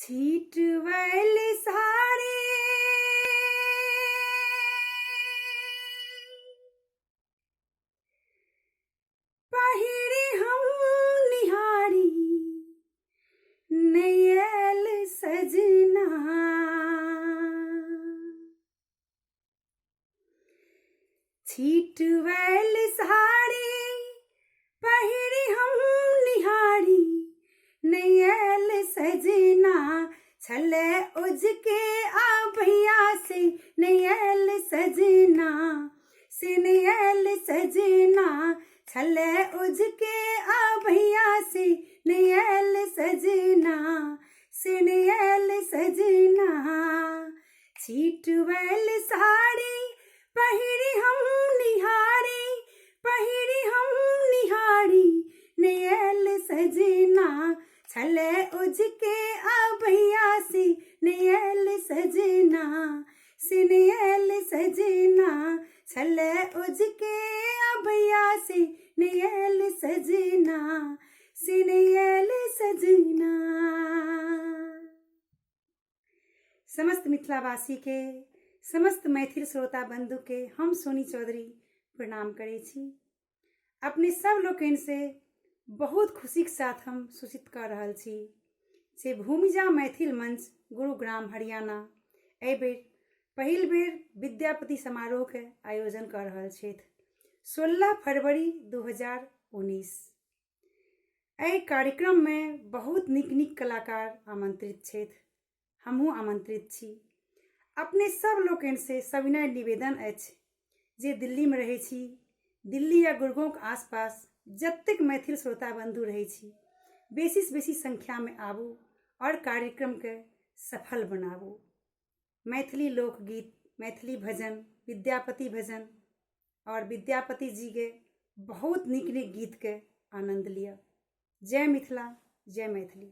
छीटवैल साड़ी पहिरी हम निहारी नहि आयल सजना। छीटवैल साड़ी पहिरी हम निहारी नहि आयल सजना। छलै उजके आभैया से नहि आयल सजना, से नहि आयल सजना। छलै उजके आभैया से नहि आयल सजना, से नहि आयल सजना। छीटवैल साड़ी पहिरी हम निहारी, पहिरी हम निहारी नहि आयल सजना। छलै उजके आभैया से नहि आयल सजना, से नहि आयल सजना। छलै उजके आभैया से नहि आयल सजना, से नहि आयल सजना। समस्त मिथिलावासी के, समस्त मैथिल श्रोता बंधु के हम सोनी चौधरी प्रणाम करै छी। अपने सब लोकनि से बहुत खुशीके साथ हम सूचित कऽ रहल छी जे भूमिजा मैथिल मंच गुरुग्राम हरियाणा एहिबेर पहिल बेर विद्यापति समारोहके आयोजन कऽ रहल छथि 16 फरवरी 2019। एहि कार्यक्रममे बहुत नीक नीक कलाकार आमंत्रित छथि, हमहूँ आमंत्रित छी। अपने सब लोकनिसँ सविनय निवेदन अछि जे दिल्लीमे रहै छी, दिल्ली या गुड़गाँवके आसपास जतेक मैथिल श्रोता बंधु रहै छी, बेसीसँ बेसी संख्यामे आबू आओर कार्यक्रमके सफल बनाबू। मैथिली लोकगीत, मैथिली भजन, विद्यापति भजन आओर विद्यापति जीके बहुत नीक नीक गीतके आनन्द लिअ। जय मिथिला, जय मैथिली।